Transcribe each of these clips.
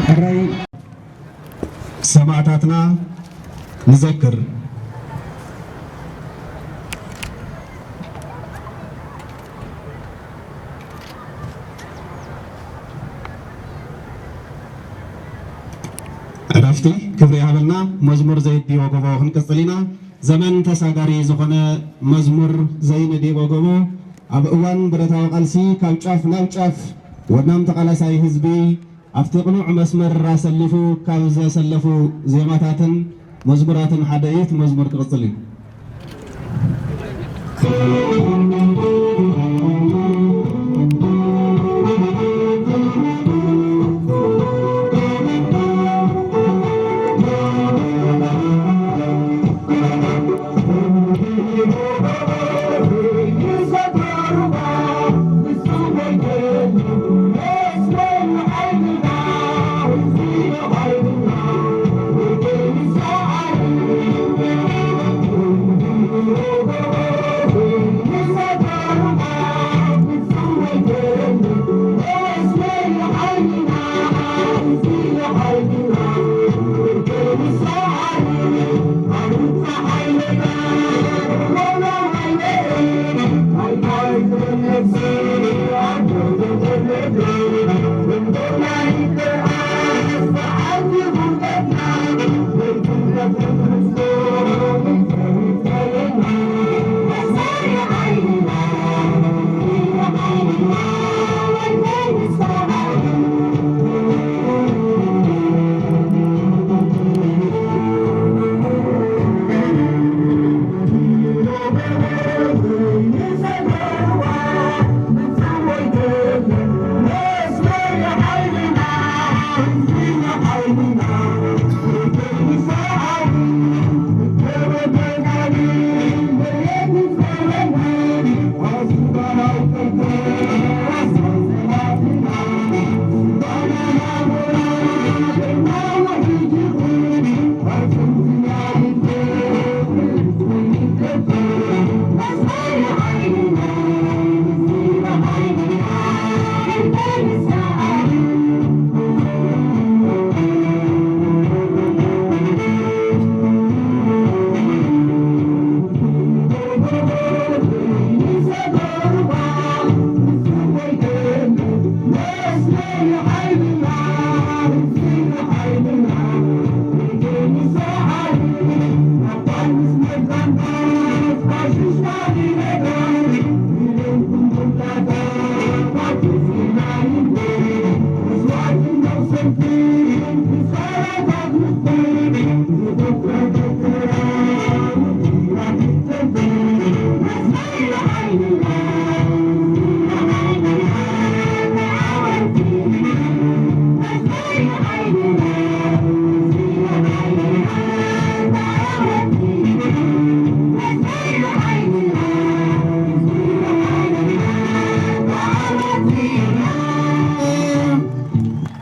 ሕራይ ሰማእታትና ንዘክር። ዕረፍቲ ክብሪ ይሃበልና። መዝሙር ዘይድዮ ጎቦ ክንቅጽል ኢና። ዘመን ተሳጋሪ ዝኾነ መዝሙር ዘይነድዮ ጎቦ ኣብ እዋን ብረታዊ ቃልሲ ካብ ጫፍ ናብ ጫፍ ወናም ተቓላሳይ ህዝቢ ኣብቲ ቅኑዕ መስመር ኣሰሊፉ ካብ ዘሰለፉ ዜማታትን መዝሙራትን ሓደ እዩ። እቲ መዝሙር ክቕጽል እዩ።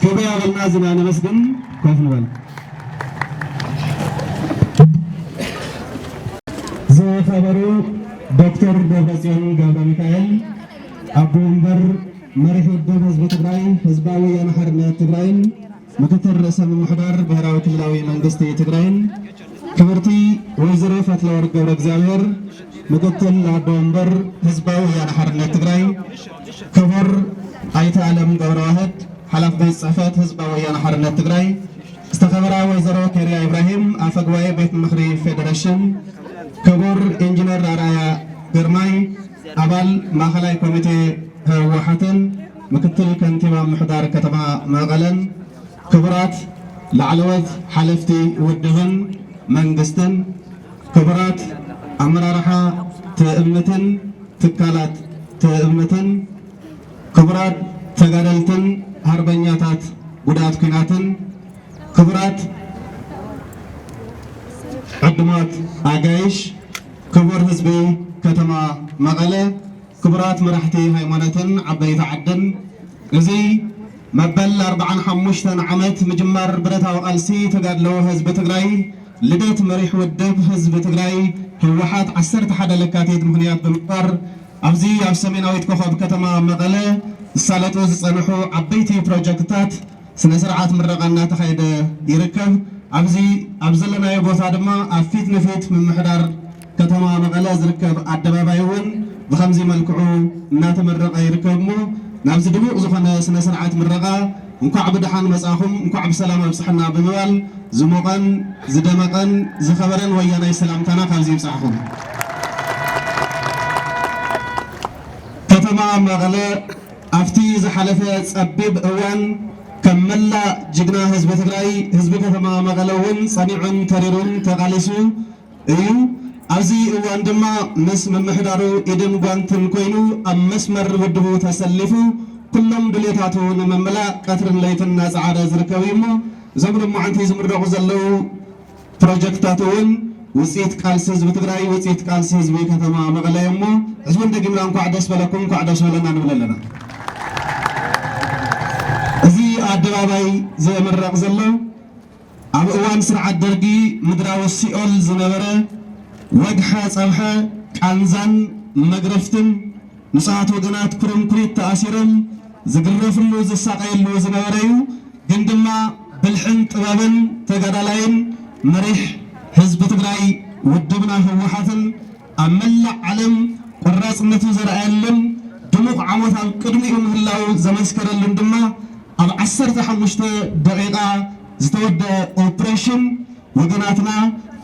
ክብሪ ያበልና ዝና ነመስግን። ኮፍ ንበል። ዝኸበሩ ዶክተር ደብረጽዮን ገብረ ሚካኤል፣ ኣቦ ወንበር መሪሕ ውድብ ህዝቢ ትግራይ፣ ህዝባዊ ወያነ ሓርነት ትግራይን ምክትል ርእሰ ምምሕዳር ብሄራዊ ክልላዊ መንግስቲ ትግራይን ክብርቲ ወይዘሮ ፈትለወርቅ ገብረ እግዚኣብሔር፣ ምክትል ኣቦ ወንበር ህዝባዊ ወያነ ሓርነት ትግራይ፣ ክቡር ኣይተ ኣለም ገብረዋህድ፣ ሓላፊ ቤት ጽሕፈት ህዝባዊ ወያነ ሓርነት ትግራይ፣ ዝተኸበራ ወይዘሮ ኬርያ ኢብራሂም፣ ኣፈ ጉባኤ ቤት ምኽሪ ፌዴሬሽን፣ ክቡር ኢንጂነር ኣርኣያ ግርማይ፣ ኣባል ማእኸላይ ኮሚቴ ህወሓትን ምክትል ከንቲባ ምምሕዳር ከተማ መቐለን፣ ክቡራት ላዕለዎት ሓለፍቲ ውድብን መንግስትን፣ ክቡራት ኣመራርሓ ትእምትን ትካላት ትእምትን፣ ክቡራት ተጋደልትን ሃርበኛታት ጉድኣት ኲናትን፣ ክቡራት ዕዱማት ኣጋይሽ፣ ክቡር ህዝቢ ከተማ መቐለ፣ ክቡራት መራሕቲ ሃይማኖትን ዓበይቲ ዓድን፣ እዚ መበል ኣርብዓን ሓሙሽተን ዓመት ምጅማር ብረታዊ ቃልሲ ተጋድሎ ህዝቢ ትግራይ፣ ልደት መሪሕ ውድብ ህዝቢ ትግራይ ህወሓት ዓሰርተ ሓደ ለካቲት ምኽንያት ብምግባር፣ ኣብዚ ኣብ ሰሜናዊት ኮኸብ ከተማ መቐለ ዝሳለጡ ዝጸንሑ ዓበይቲ ፕሮጀክትታት ስነ ስርዓት ምረቓ እናተኻየደ ይርከብ። ኣብዚ ኣብ ዘለናዮ ቦታ ድማ ኣብ ፊት ንፊት ምምሕዳር ከተማ መቐለ ዝርከብ ኣደባባይ እውን ብኸምዚ መልክዑ እናተመረቐ ይርከብ እሞ ናብዚ ድሙቕ ዝኾነ ስነ ስርዓት ምረቓ እንኳዕ ብደሓን መጻኹም፣ እንኳዕ ብሰላም ኣብጽሐና ብምባል ዝሞቐን ዝደመቐን ዝኸበረን ወያናይ ሰላምታና ካብዚ ይብጻሕኹም። ከተማ መቐለ ኣብቲ ዝሓለፈ ጸቢብ እዋን ከም መላእ ጅግና ህዝቢ ትግራይ፣ ህዝቢ ከተማ መቐለ እውን ጸኒዑን ተሪሩን ተቓሊሱ እዩ። ኣብዚ እዋን ድማ ምስ ምምሕዳሩ ኢድን ጓንትን ኮይኑ ኣብ መስመር ውድቡ ተሰሊፉ ኩሎም ድሌታቱ ንምምላእ ቀትርን ለይትን እናጸዓረ ዝርከብ እዩ እሞ እዞም ሎማዓንቲ ዝምረቑ ዘለዉ ፕሮጀክትታት እውን ውፅኢት ቃልሲ ህዝቢ ትግራይ፣ ውፅኢት ቃልሲ ህዝቢ ከተማ መቐለ እዮም እሞ፣ ሕዚ እውን ደጊምና እንኳዕ ደስ በለኩም፣ እንኳዕ ደስ በለና ንብል ኣለና። እዚ ኣደባባይ ዝምረቕ ዘሎ ኣብ እዋን ስርዓት ደርጊ ምድራዊ ሲኦል ዝነበረ ወግሐ ፀብሐ ቃንዛን መግረፍትን ንጹሃት ወገናት ኩርምኩሪት ተኣሲሮም ዝግረፍሉ ዝሳቐየሉ ዝነበረ እዩ። ግን ድማ ብልሕን ጥበብን ተጋዳላይን መሪሕ ህዝቢ ትግራይ ውድብና ህወሓትን ኣብ መላእ ዓለም ቆራፅነቱ ዘርኣየሉን ድሙቕ ዓወት ኣብ ቅድሚኡ ምህላው ዘመስከረሉን ድማ ኣብ ዓሰርተ ሓሙሽተ ደቂቓ ዝተወደአ ኦፕሬሽን ወገናትና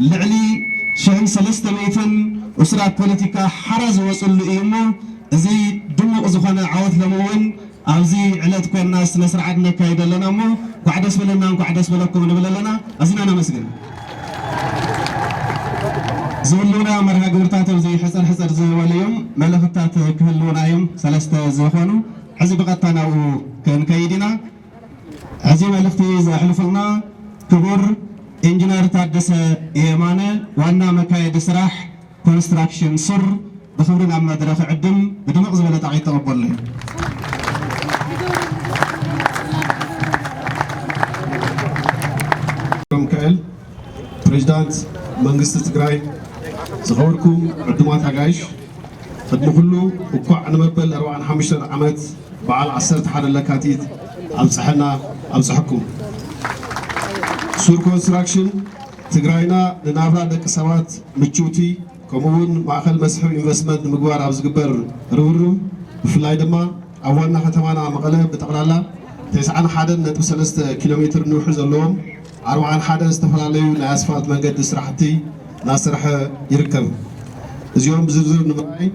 ልዕሊ ሽሕን ሰለስተ ሚእትን እሱራት ፖለቲካ ሓራ ዝወፅሉ እዩ እሞ እዚ ድሙቕ ዝኾነ ዓወት ሎሚ እውን ኣብዚ ዕለት ኮይንና ስነ ስርዓት ነካይድ ኣለና እሞ እንኳዕ ደስ በለና፣ እንኳዕ ደስ በለኩም ንብል ኣለና። ኣዚና ነመስግን። ዝህልውና መርሃ ግብርታት ኣብዚ ሕፅር ሕፅር ዝበሉ እዮም። መልእኽትታት ክህልውና እዮም፣ ሰለስተ ዝኾኑ። ሕዚ ብቐጥታ ናብኡ ክንከይድ ኢና። ሕዚ መልእኽቲ ዘሕልፉልና ክቡር ኢንጂነር ታደሰ የማነ፣ ዋና መካየዲ ስራሕ ኮንስትራክሽን ሱር፣ ብኽብሪ ናብ መድረኽ ዕድም ብድምቕ ዝበለ ጣቕዒት ተቐበልሉ። ፕሬዚዳንት መንግስቲ ትግራይ፣ ዝኸበርኩም ዕዱማት ኣጋይሽ፣ ቅድሚ ኩሉ እንኳዕ ንመበል ኣርባዓን ሓሙሽተን ዓመት በዓል ዓሰርተ ሓደ ለካቲት ኣብፀሐና ኣብፀሐኩም። ሱር ኮንስትራክሽን ትግራይና ንናብራ ደቂ ሰባት ምችውቲ ከምኡ እውን ማእኸል መስሕብ ኢንቨስትመንት ንምግባር ኣብ ዝግበር ርብርብ፣ ብፍላይ ድማ ኣብ ዋና ከተማና መቐለ ብጠቕላላ ተስዓን ሓደን ነጥቢ ሰለስተ ኪሎ ሜትር ንውሒ ዘለዎም ኣርባዓን ሓደን ዝተፈላለዩ ናይ ኣስፋልት መንገዲ ስራሕቲ እናሰርሐ ይርከብ። እዚኦም ብዝርዝር ንምርኣይ፣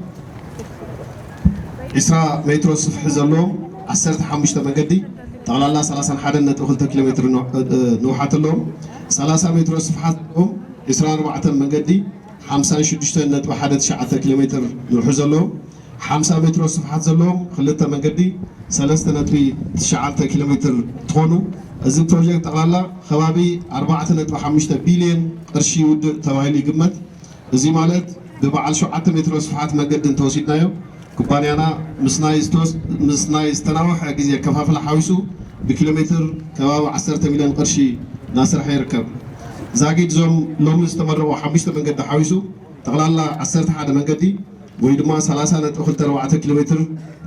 ዒስራ ሜትሮ ስፍሒ ዘለዎም ዓሰርተ ሓሙሽተ መንገዲ፣ ጠቕላላ ሰላሳን ሓደን ነጥቢ ክልተ ኪሎ ሜትር ንውሓት ኣለዎም። ሰላሳ ሜትሮ ስፍሓት ዘለዎም ዒስራን ኣርባዕተን መንገዲ፣ ሓምሳን ሽዱሽተን ነጥቢ ሓደ ትሽዓተ ኪሎ ሜትር ንውሒ ዘለዎም፣ ሓምሳ ሜትሮ ስፍሓት ዘለዎም ክልተ መንገዲ፣ ሰለስተ ነጥቢ ትሽዓተ ኪሎ ሜትር እንትኾኑ፣ እዚ ፕሮጀክት ጠቕላላ ከባቢ ኣርባዕተ ነጥቢ ሓሙሽተ ቢልዮን ቅርሺ ይውድእ ተባሂሉ ይግመት። እዚ ማለት ብበዓል ሸውዓተ ሜትሮ ስፍሓት መገዲ እንተወሲድናዮ፣ ኩባንያና ምስ ናይ ዝተወስ-፣ ምስ ናይ ዝተናውሐ ግዜ ኣከፋፍላ ሓዊሱ ብኪሎ ሜትር ከባቢ ዓሰርተ ሚልዮን ቅርሺ እናሰርሐ ይርከብ። ዛጊድ እዞም ሎሚ ዝተመረቑ ሓሙሽተ መንገዲ ሓዊሱ ጠቕላላ ዓሰርተ ሓደ መንገዲ ወይ ድማ ሰላሳ ነጥቢ ክልተ ኣርባዕተ ኪሎ ሜትር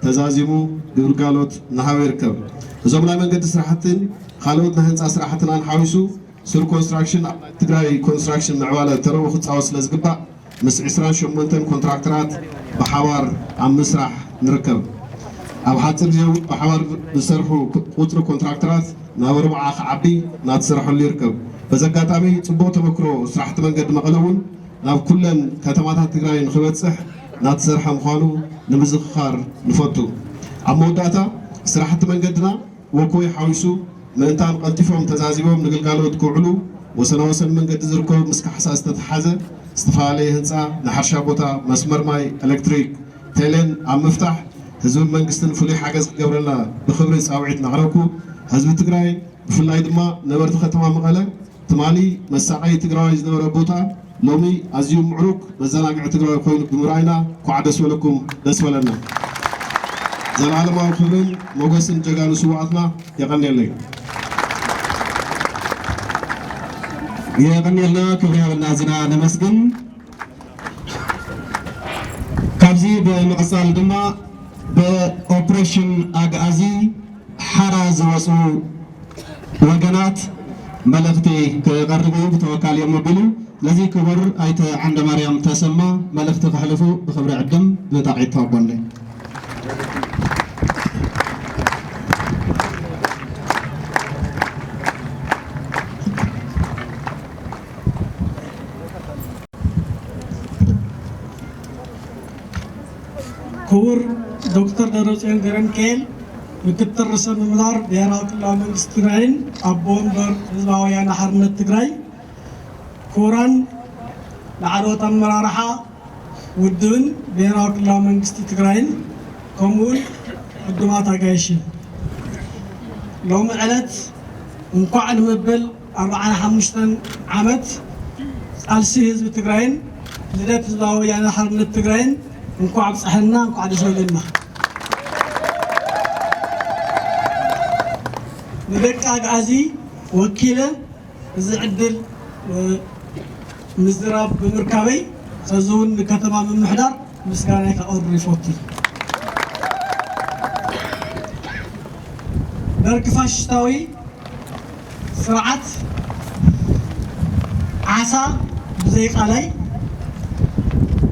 ተዛዚሙ ግልጋሎት እናሃበ ይርከብ። እዞም ናይ መንገዲ ስራሕትን ካልኦት ናይ ህንፃ ስራሕትናን ሓዊሱ ሱር ኮንስትራክሽን ኣብ ናይ ትግራይ ኮንስትራክሽን ምዕባለ ተረኡ ክፃወት ስለ ዝግባእ ምስ ዕስራን ሸሞንተን ኮንትራክተራት ብሓባር ኣብ ምስራሕ ንርከብ። ኣብ ሓፂር ግዜ እውን ብሓባር ዝሰርሑ ቁፅሪ ኮንትራክተራት ናብ ኣርብዓ ክዓቢ እናተሰርሐሉ ይርከብ። በዚ ኣጋጣሚ ፅቡቕ ተመክሮ ስራሕቲ መንገዲ መቐለ እውን ናብ ኩለን ከተማታት ትግራይ ንክበፅሕ እናተሰርሐ ምዃኑ ንምዝኽኻር ንፈቱ። ኣብ መወዳእታ ስራሕቲ መንገድና ወኮይ ሓዊሱ ምእንታን ቀልጢፎም ተዛዚቦም ንግልጋሎት ክውዕሉ ወሰናወሰን መንገዲ ዝርከቡ ምስ ካሕሳ ዝተተሓዘ ዝተፈላለየ ህንፃ፣ ናይ ሕርሻ ቦታ፣ መስመር ማይ፣ ኤሌክትሪክ፣ ቴሌን ኣብ ምፍታሕ ህዝብን መንግስትን ፍሉይ ሓገዝ ክገብረልና ብክብሪ ፃውዒት እናቕረብኩ፣ ህዝቢ ትግራይ ብፍላይ ድማ ነበርቲ ከተማ መቐለ ትማሊ መሳቐዪ ትግራዋይ ዝነበረ ቦታ ሎሚ ኣዝዩ ምዕሩግ መዘናግዒ ትግራዋይ ኮይኑ ብምርኣይና እንኳዕ ደስ በለኩም፣ ደስ በለና። ዘላለማዊ ክብርን ሞገስን ጀጋኑ ስውኣትና። የቐንየለይ። የቐንየልና፣ ክብሪ ሃበልና፣ ኣዚና ነመስግን። ካብዚ ብምቕጻል ድማ ብኦፕሬሽን ኣግኣዚ ሓራ ዝወጹ ወገናት መልእኽቲ ክቐርብ እዩ፣ ብተወካሊኦም ኣቢሉ። ስለዚ ክቡር ኣይተ ዓንደማርያም ተሰማ መልእኽቲ ከሕልፉ ብኽብሪ ዕድም ብጣቕዒት ተቐበሉለይ። ክቡር ዶክተር ደብረጽዮን ገብረሚካኤል፣ ምክትል ርእሰ ምምሕዳር ብሄራዊ ክልላዊ መንግስቲ ትግራይን ኣቦ ወንበር ህዝባዊ ወያነ ሓርነት ትግራይ፣ ክቡራን ላዕለዎት ኣመራርሓ ውድብን ብሄራዊ ክልላዊ መንግስቲ ትግራይን፣ ከምኡውን ዕዱማት ኣጋይሽን፣ ሎሚ ዕለት እንኳዕ ንመበል ኣርብዓን ሓሙሽተን ዓመት ቃልሲ ህዝቢ ትግራይን ልደት ህዝባዊ ወያነ ሓርነት ትግራይን እንኳዕ ኣብፀሐና፣ እንኳዕ ደስ በለና። ንደቂ ኣግኣዚ ወኪለ እዚ ዕድል ምዝራብ ብምርካበይ፣ ሕዚ እውን ንከተማ ምምሕዳር ምስጋናይ ከቕርብ ይፈቱ። ደርጊ ፋሽስታዊ ስርዓት ዓሳ ብዘይ ቃላይ፣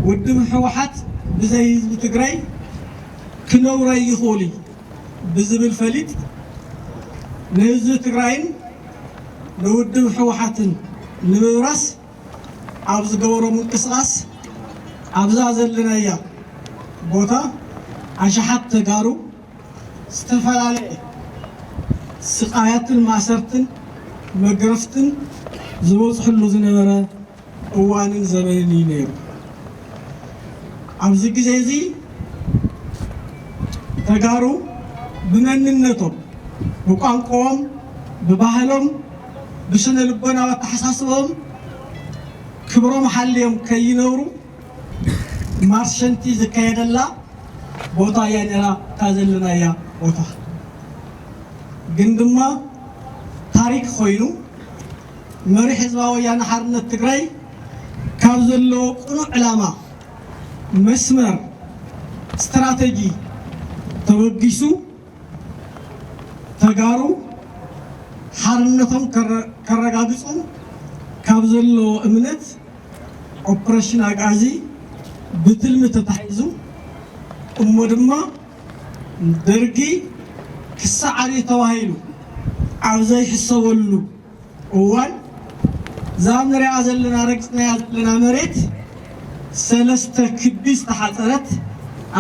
ውድብ ህወሓት ብዘይ ህዝቢ ትግራይ ክነብር ኣይኽእልን እዩ ብዝብል ፈሊጥ፣ ንህዝቢ ትግራይን ንውድብ ህወሓትን ንምብራስ ኣብ ዝገበሮ ምንቅስቓስ፣ ኣብዛ ዘለናያ ቦታ ኣሽሓት ተጋሩ ዝተፈላለየ ስቓያትን ማእሰርትን መግረፍትን ዝበፅሕሉ ዝነበረ እዋንን ዘበንን እዩ ነይሩ። ኣብዚ ግዜ እዚ ተጋሩ ብመንነቶም፣ ብቋንቋኦም፣ ብባህሎም፣ ብስነ ልቦናዊ ኣተሓሳስባኦም ክብሮም ሓልዮም ከይነብሩ ማርሸንቲ ዝካየደላ ቦታ እያ ነይራ፣ እታ ዘለናያ ቦታ። ግን ድማ ታሪክ ኮይኑ መሪሕ ህዝባዊ ወያነ ሓርነት ትግራይ ካብ ዘለዎ ቅኑዕ ዕላማ፣ መስመር፣ ስትራተጂ ተበጊሱ ተጋሩ ሓርነቶም ከረ-፣ ከረጋግፁ ካብ ዘለዎ እምነት ኦፕሬሽን ኣግኣዚ ብትልሚ ተታሒዙ እሞ ድማ ደርጊ ክሰዓር እዩ ተባሂሉ ኣብ ዘይሕሰበሉ እዋን እዛ ንሪኣ ዘለና ረግፅናያ ዘለና መሬት ሰለስተ ክቢ ዝተሓፀረት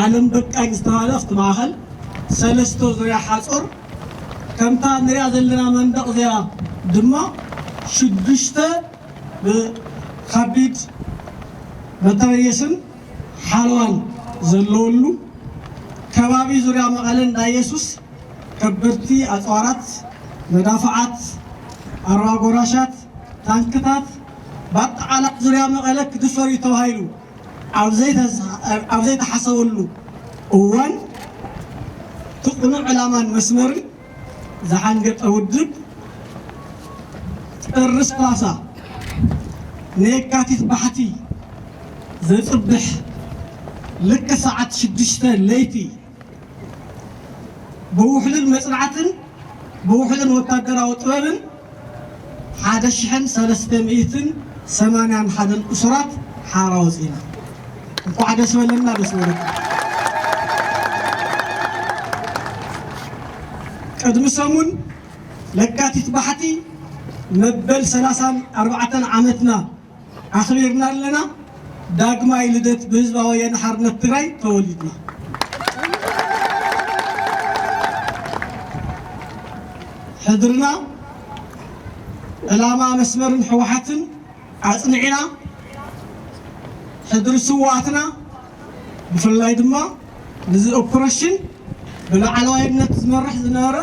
ዓለም በቃኝ ዝተባህለ ኣብቲ ማእኸል ሰለስተ ዙርያ ሓፁር ከምታ ንሪኣ ዘለና መንደቕ እዚኣ ድማ ሽዱሽተ ብከቢድ መተረየስን ሓለዋን ዘለወሉ ከባቢ ዙርያ መቐለ እንዳ ኢየሱስ ከበድቲ ኣፅዋራት፣ መዳፍዓት፣ ኣርባ ጎራሻት፣ ታንክታት ብኣጠቓላይ ዙርያ መቐለ ክድፈር እዩ ተባሂሉ ኣብ ዘይተዝ-፣ ኣብ ዘይተሓሰበሉ እዋን እቲ ቅኑዕ ዕላማን መስመርን ዝሓንገጠ ውድብ ጥሪ ሰላሳ ንየካቲት ባሕቲ ዘጽብሕ ልክ ሰዓት ሽዱሽተ ለይቲ ብውሕሉል መጽናዕትን ብውሕሉል ወታደራዊ ጥበብን ሓደ ሽሕን ሰለስተ ሚእትን ሰማንያን ሓደን እሱራት ሓራ ወጺና። እንኳዕ ደስ በለና፣ ደስ በለኩም። ቅድሚ ሰሙን ለካቲት ባሕቲ መበል ሰላሳን ኣርባዕተን ዓመትና ኣኽቢርና ኣለና። ዳግማይ ልደት ብህዝባዊ ወያነ ሓርነት ትግራይ ተወሊድና። ሕድርና፣ ዕላማ መስመርን ህወሓትን ኣጽኒዕና፣ ሕድሪ ስውኣትና፣ ብፍላይ ድማ ነዚ ኦፕሬሽን ብላዕለዋይነት ዝመርሕ ዝነበረ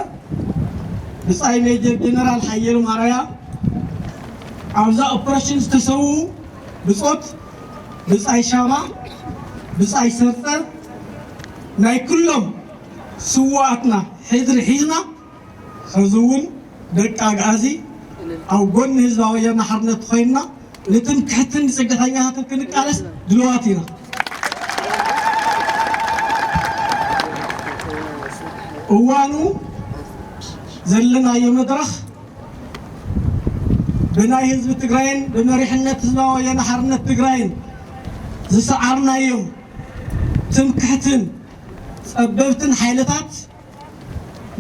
ብጻይ ሜጀር ጀነራል ሓየሎም ኣርኣያ፣ ኣብዛ ኦፕሬሽን ዝተሰውኡ ብጾት ብጻይ ሻማ፣ ብጻይ ሰርጸ፣ ናይ ኩሎም ስውኣትና ሕድሪ ሒዝና፣ ሕዚ እውን ደቂ ኣግኣዚ ኣብ ጎኒ ህዝባዊ ወያነ ሓርነት ኮይንና ንትምክሕትን ንጽግዕተኛታትን ክንቃለስ ድልዋት ኢና። እዋኑ ዘለናዮ መድረኽ ብናይ ህዝቢ ትግራይን ብመሪሕነት ህዝባዊ ወያነ ሓርነት ትግራይን ዝሰዓርናዮም ትምክሕትን ጸበብትን ሓይልታት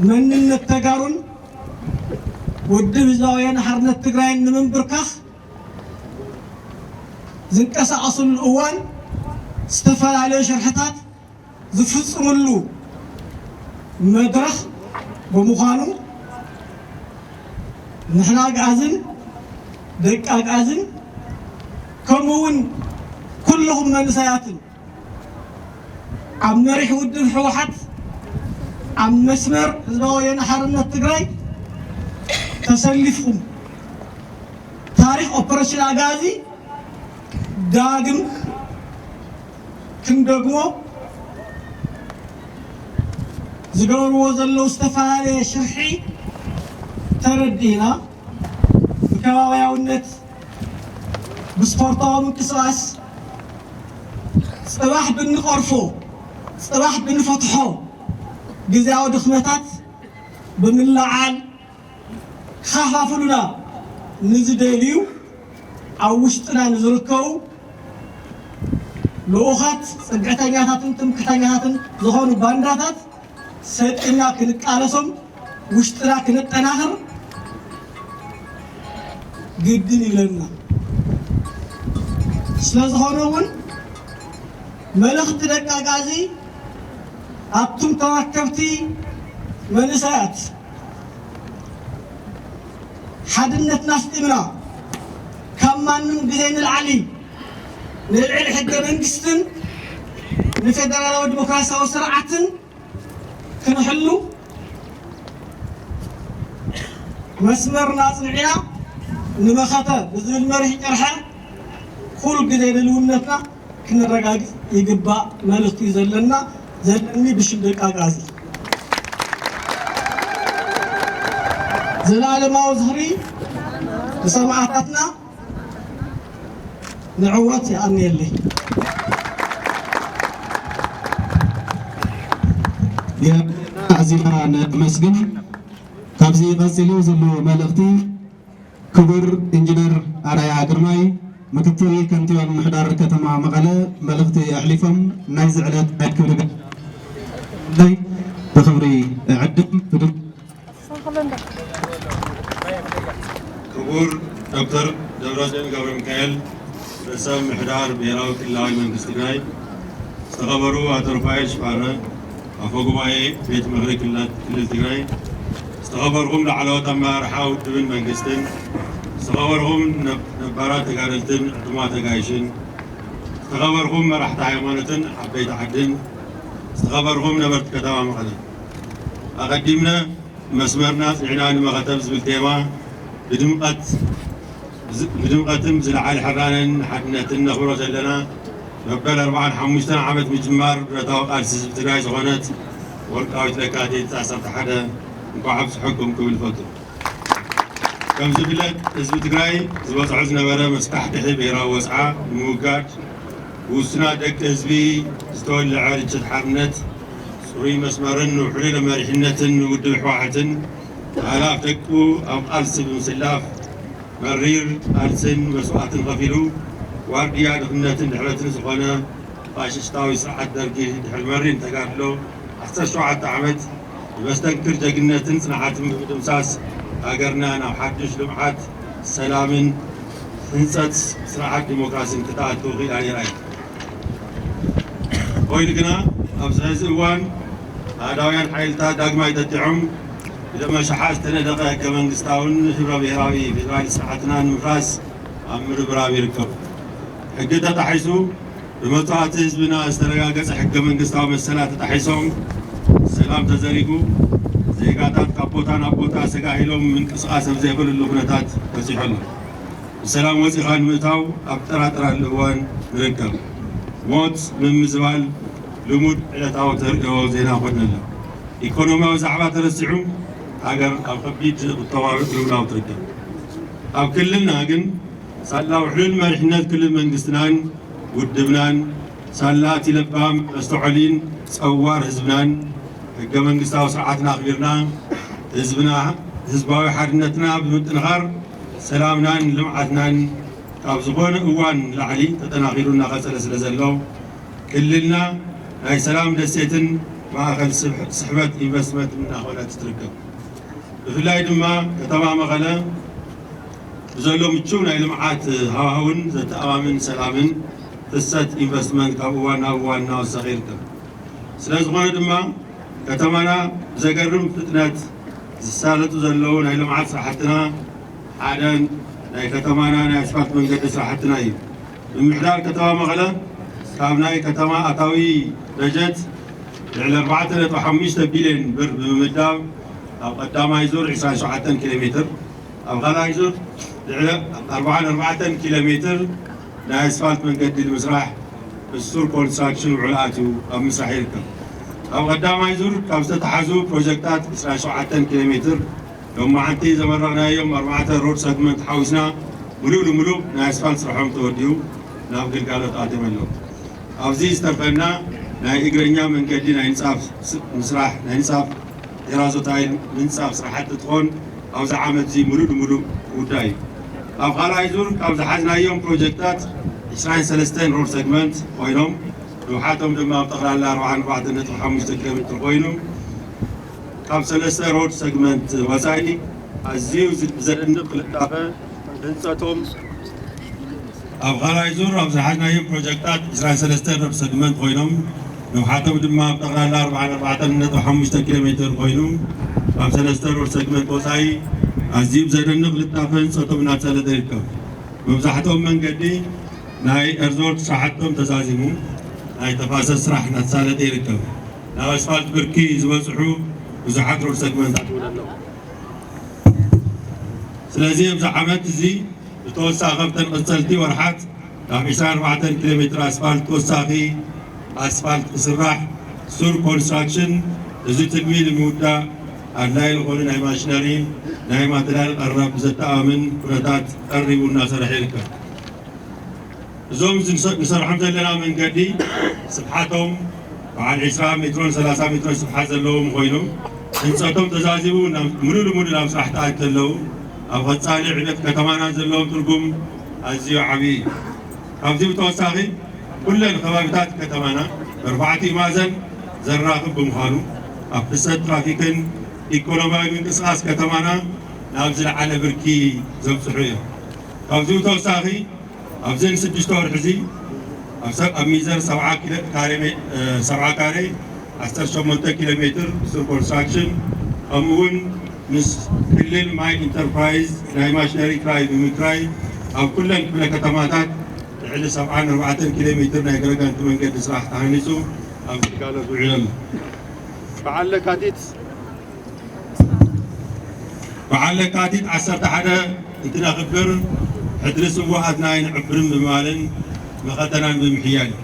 መንነት ተጋሩን ውድብ ህዝባዊ ወያነ ሓርነት ትግራይን ንምንብርካኽ ዝንቀሳቐስሉ እዋን ዝተፈላለዩ ሽርሕታት ዝፍጽምሉ መድረኽ ብምዃኑ፣ ንሕና ኣግኣዝን ደቂ ኣግኣዝን ከምኡ እውን ኩልኹም መንእሰያትን ኣብ መሪሕ ውድብ ህወሓት ኣብ መስመር ህዝባዊ ወያነ ሓርነት ትግራይ ተሰሊፍኩም ታሪኽ ኦፕሬሽን ኣግኣዚ ዳግም ክንደግሞ ዝገብርዎ ዘለዉ ዝተፈላለየ ሽርሒ ተረዲእና፣ ብከባብያውነት፣ ብስፖርታዊ ምንቅስቓስ፣ ጽባሕ ብንቐርፎ፣ ጽባሕ ብንፈትሖ ግዝያዊ ድኽመታት ብምልዓል፣ ክኸፋፍሉና ንዝደልዩ፣ ኣብ ውሽጥና ንዝርከቡ ልኡኻት፣ ጽግዕተኛታትን ትምክሕተኛታትን ዝኾኑ ባንዳታት ሰጢና ክንቃለሶም፣ ውሽጥና ክነጠናኽር ግድን ይብለና። ስለዝኾነ እውን መልእኽቲ ደቂ ኣግኣዚ፣ ኣቱም ተዋከብቲ መንእሰያት፣ ሓድነትና ኣስጢምና፣ ካብ ማንም ግዜ ንላዕሊ ንልዕሊ ሕገ መንግስትን ንፌደራላዊ ዲሞክራሲያዊ ስርዓትን ክንሕሉ፣ መስመርና ኣጽኒዕና ንመኸተ ብዝብል መሪሕ ጭርሐ ኩሉ ግዜ ድልውነትና ክነረጋግጽ ይግባእ መልእኽቲ እዩ ዘለና፣ ዘለኒ ብሽም ደቂ ኣግኣዚ። ዘላለማዊ ዝኽሪ ንሰማእታትና ንዕወት። የቐንየለይ። ኣዚና ነመስግን። ካብዚ ቀጺሉ ዘሎ መልእኽቲ ክቡር ኢንጂነር ኣርኣያ ግርማይ፣ ምክትል ከንቲባ ምምሕዳር ከተማ መቐለ፣ መልእኽቲ ኣሕሊፎም ናይዚ ዕለት ናይ ክብሪ ገ-፣ ብኽብሪ እዕድም። ክቡር ዶክተር ደብረጽዮን ገብረሚካኤል፣ ርእሰ ምምሕዳር ብሔራዊ ክልላዊ መንግስቲ ትግራይ፣ ዝተኸበሩ ኣቶ ሩፋኤል ሽፋረ፣ ኣፈ ጉባኤ ቤት ምኽሪ ክልላት ክልል ትግራይ፣ ዝተኸበርኩም ላዕለዎት ኣመራርሓ ውድብን መንግስትን፣ ዝተኸበርኩም ነብ-፣ ነባራት ተጋደልትን ዕዱማት ኣጋይሽን፣ ዝተኸበርኩም መራሕቲ ሃይማኖትን ዓበይቲ ዓድን፣ ዝተኸበርኩም ነበርቲ ከተማ መቐለ፣ ኣቐዲምና መስመርና ጽዒና ንመኸተ ብዝብል ቴማ ብድምቐት፣ ብድምቐትን ብዝለዓለ ሕራነን ሓድነትን ነኽብሮ ዘለና መበል ኣርባዓን ሓሙሽተን ዓመት ምጅማር ብረታዊ ቃልሲ ህዝቢ ትግራይ ዝኾነት ወርቃዊት ለካቲት ዓሰርተ ሓደ እንኳዕ ኣብጽሐኩም ክብል እፈቱ። ከም ዝፍለጥ ህዝቢ ትግራይ ዝበፅሖ ዝነበረ መስካሕክሒ ብሄራዊ ወፅዓ ንምውጋድ ብውሱናት ደቂ ህዝቢ ዝተወለዐ ርችት ሓርነት፣ ጽሩይ መስመርን ውሕሉል መሪሕነትን ውድብ ህወሓትን ኣእላፍ ደቁ ኣብ ቃልሲ ብምስላፍ መሪር ቃልስን መስዋእትን ከፊሉ ዋርድያ ድኽነትን ድሕረትን ዝኾነ ፋሽስታዊ ስርዓት ደርጊ ድሕሪ መሪር ተጋድሎ ዓሰርተ ሸውዓተ ዓመት ብመስተንክር ጀግንነትን ጽንዓትን ብምድምሳስ ሃገርና ናብ ሓድሽ ልምዓት፣ ሰላምን ህንጸት ስርዓት ዲሞክራሲን ክትኣቱ ክኢላ ነይራ እያ። ኮይኑ ግና ኣብዚ ሕዚ እዋን ኣሃዳውያን ሓይልታት ዳግማይ ጠጢዖም ብደም ኣሽሓት ዝተነደቐ ህገ መንግስታውን ህብረ ብሄራዊ ፌደራል ስርዓትና ንምፍራስ ኣብ ምርብራብ ይርከቡ። ሕጊ ተጣሒሱ ብመስዋእቲ ህዝብና ዝተረጋገጸ ሕገ መንግስታዊ መሰላት ተጣሒሶም፣ ሰላም ተዘሪጉ፣ ዜጋታት ካብ ቦታ ናብ ቦታ ሰጋሂሎም ምንቅስቓስ ኣብ ዘይኽእልሉ ኩነታት በጺሑ ኣሎ። ብሰላም ወጺኻ ንምእታው ኣብ ጠራጠራሉ እዋን ንርከብ። ሞት ምምዝባል ልሙድ ዕለታዊ ተርእዮ ዜና ኮይኑ ኣሎ። ኢኮኖሚያዊ ዛዕባ ተረሲዑ፣ ሃገር ኣብ ከቢድ ቁጠባዊ ቅልውላው ትርከብ። ኣብ ክልልና ግን ሳላ ውሕሉል መሪሕነት ክልል መንግስትናን ውድብናን፣ ሳላ እቲ ለባም መስተውዐሊን ጸዋር ህዝብናን፣ ህገ መንግስታዊ ስርዓትና ኣኽቢርና፣ ህዝብና፣ ህዝባዊ ሓድነትና ብምጥንኻር፣ ሰላምናን ልምዓትናን ካብ ዝኾነ እዋን ንላዕሊ ተጠናኺሩ እናቐጸለ ስለ ዘሎ፣ ክልልና ናይ ሰላም ደሴትን ማእኸል ስብ-፣ ስሕበት ኢንቨስትመንትን እናኾነት ትርከብ። ብፍላይ ድማ ከተማ መቐለ ብዘሎ ምቹው ናይ ልምዓት ሃዋህውን ዘተኣማምን ሰላምን ፍሰት ኢንቨስትመንት ካብ እዋን ናብ እዋን እናወሰኸ ይርከብ። ስለ ዝኾነ ድማ ከተማና ብዘገርም ፍጥነት ዝሳለጡ ዘለዉ ናይ ልምዓት ስራሕትና ሓደ ናይ ከተማና ናይ ኣስፋልት መንገዲ ስራሕትና እዩ። ምምሕዳር ከተማ መቐለ ካብ ናይ ከተማ ኣታዊ በጀት ልዕሊ ኣርባዕተ ነጥቢ ሓሙሽተ ቢልዮን ብር ብምምዳብ ኣብ ቀዳማይ ዙር ዕስራን ሸውዓተን ኪሎ ሜትር፣ ኣብ ካልኣይ ዙር ልዕሊ ኣርባዓን ኣርባዕተን ኪሎ ሜትር ናይ ኣስፋልት መንገዲ ንምስራሕ ብሱር ኮንስትራክሽን ውዕል ኣትዩ ኣብ ምስራሕ ይርከብ። ኣብ ቀዳማይ ዙር ካብ ዝተተሓዙ ፕሮጀክታት ዕስራን ሸውዓተን ኪሎ ሜትር ሎማዓንቲ ዘመረቕናዮም ኣርባዕተ ሮድ ሰግመንት ሓዊስና ምሉእ ንምሉእ ናይ ኣስፋልት ስርሖም ተወዲኡ ናብ ግልጋሎት ኣትዮም ኣለዉ። ኣብዚ ዝተርፈና ናይ እግረኛ መንገዲ ናይ ንጻፍ ስ-፣ ምስራሕ፣ ናይ ንጻፍ ቴራዞ ታይል ምንጻፍ ስራሕቲ እንትኾን ኣብዚ ዓመት እዚ ምሉእ ንምሉእ ክውዳእ እዩ። ኣብ ካልኣይ ዙር ካብ ዝሓዝናዮም ፕሮጀክታት ዕስራን ሰለስተን ሮድ ሰግመንት ኮይኖም ንውሓቶም ድማ ኣብ ጠቕላላ ኣርባዓን ኣርባዕተን ነጥቢ ሓሙሽተ ኪሎ ሜትር ኮይኑ ካብ ሰለስተ ሮድ ሰግመንት ወፃኢ ኣዝዩ ዝ-፣ ብዘደንቕ ቅልጣፈ ህንፀቶም ኣብ ካልኣይ ዙር ኣብ ዝሓዝናዮም ፕሮጀክታት ዕስራን ሰለስተን ሮድ ሰግመንት ኮይኖም ንውሓቶም ድማ ኣብ ጠቕላላ ኣርባዓን ኣርባዕተን ነጥቢ ሓሙሽተ ኪሎ ሜትር ኮይኑ ካብ ሰለስተ ሮድ ሰግመንት ወፃኢ ኣዝዩ ብዘደንቕ ቅልጣፈ ህንፀቶም እናተሳለጠ ይርከብ። መብዛሕትኦም መንገዲ ናይ ኤርዝወርክ ስራሕቶም ተዛዚሙ ናይ ተፋሰስ ስራሕ እናተሳለጠ ይርከብ። ናብ ኣስፋልት ብርኪ ዝበፅሑ ብዙሓት ሮድ ሰግመንታት እውን ኣለዉ። ስለዚ ኣብዚ ዓመት እዚ ብተወሳኺ ኣብተን ቀፀልቲ ወርሓት ናብ ዕስራን ኣርባዕተን ኪሎ ሜትር ኣስፋልት ተወሳኺ ኣስፋልት ክስራሕ ሱር ኮንስትራክሽን እዚ ትልሚ ንምውዳእ ኣድላዪ ዝኾኑ ናይ ማሽነሪ፣ ናይ ማተርያል ቀረብ ብዘተኣማምን ኩነታት ቀሪቡ እናሰርሐ ይርከብ። እዞም ዝንሰ-፣ ንሰርሖም ዘለና መንገዲ ስፍሓቶም በዓል ዕስራ ሜትሮን ሰላሳ ሜትሮን ስፍሓት ዘለዎም ኮይኖም፣ ህንፀቶም ተዛዚሙ ናብ፣ ሙሉ ንሙሉ ናብ ስራሕ ተኣትዩ ኣለዉ። ኣብ ቐፃሊ ዕቤት ከተማና ዘለዎም ትርጉም ኣዝዩ ዓብዪ እዩ። ካብዚ ብተወሳኺ፣ ኩለን ከባቢታት ከተማና በርባዕቲኡ ማእዘን ዘራኽብ ብምዃኑ፣ ኣብ ፍሰት ትራፊክን ኢኮኖሚያዊ ምንቅስቓስ ከተማና ናብ ዝለዓለ ብርኪ ዘብፅሑ እዮም። ካብዚ ብተወሳኺ፣ ኣብዚ ንስድሽተ ወርሒ እዚ ኣብ ሰ-፣ ኣብ ሚዘር ሰብዓ ኪሎ ካሬ ሜ-፣ እ፣ ሰብዓ ካሬ ዓሰርተ ሸሞንተ ኪሎ ሜትር ሱር ኮንስትራክሽን፣ ከምኡ እውን ምስ ክልል ማይ ኢንተርፕራይዝ ናይ ማሽነሪ ክራይ ብምክራይ፣ ኣብ ኩለን ክፍለ ከተማታት ልዕሊ ሰብዓን ኣርባዕተን ኪሎ ሜትር ናይ ገረጋንቲ መንገዲ ስራሕ ተሃኒፁ ኣብ ግልጋሎት ውዒሉ ኣሎ። በዓል ለካቲት በዓል ለካቲት ዓሰርተ ሓደ እንትነኽብር፣ ሕድሪ ስውኣትና ኣይነዕብርን ብምባልን መኸተናን ብምሕያል እዩ።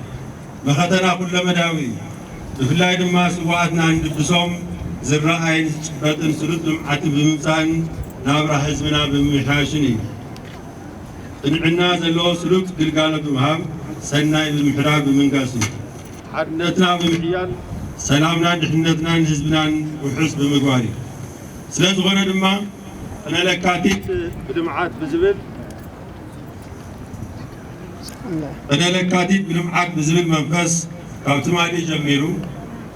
መኸተና ኩለመዳያዊ እዩ። ብፍላይ ድማ ስውኣትና ንድብሶም ዝረኣይን ዝጭበጥን ስሉጥ ልምዓትን ብምምፃእን ናብራ ህዝብና ብምምሕያሽን እዩ። ቅንዕና ዘለዎ ስሉጥ ግልጋሎት ብምሃብ፣ ሰናይ ብምሕዳር ብምንጋስ እዩ። ሓድነትና ብምሕያል፣ ሰላምናን ድሕነትናን ህዝብናን ውሑስ ብምግባር እዩ። ስለ ዝኾነ ድማ፣ ቅነ ለካቲት ብልምዓት ብዝብል፣ ቅነ ለካቲት ብልምዓት ብዝብል መንፈስ፣ ካብ ትማሊ ጀሚሩ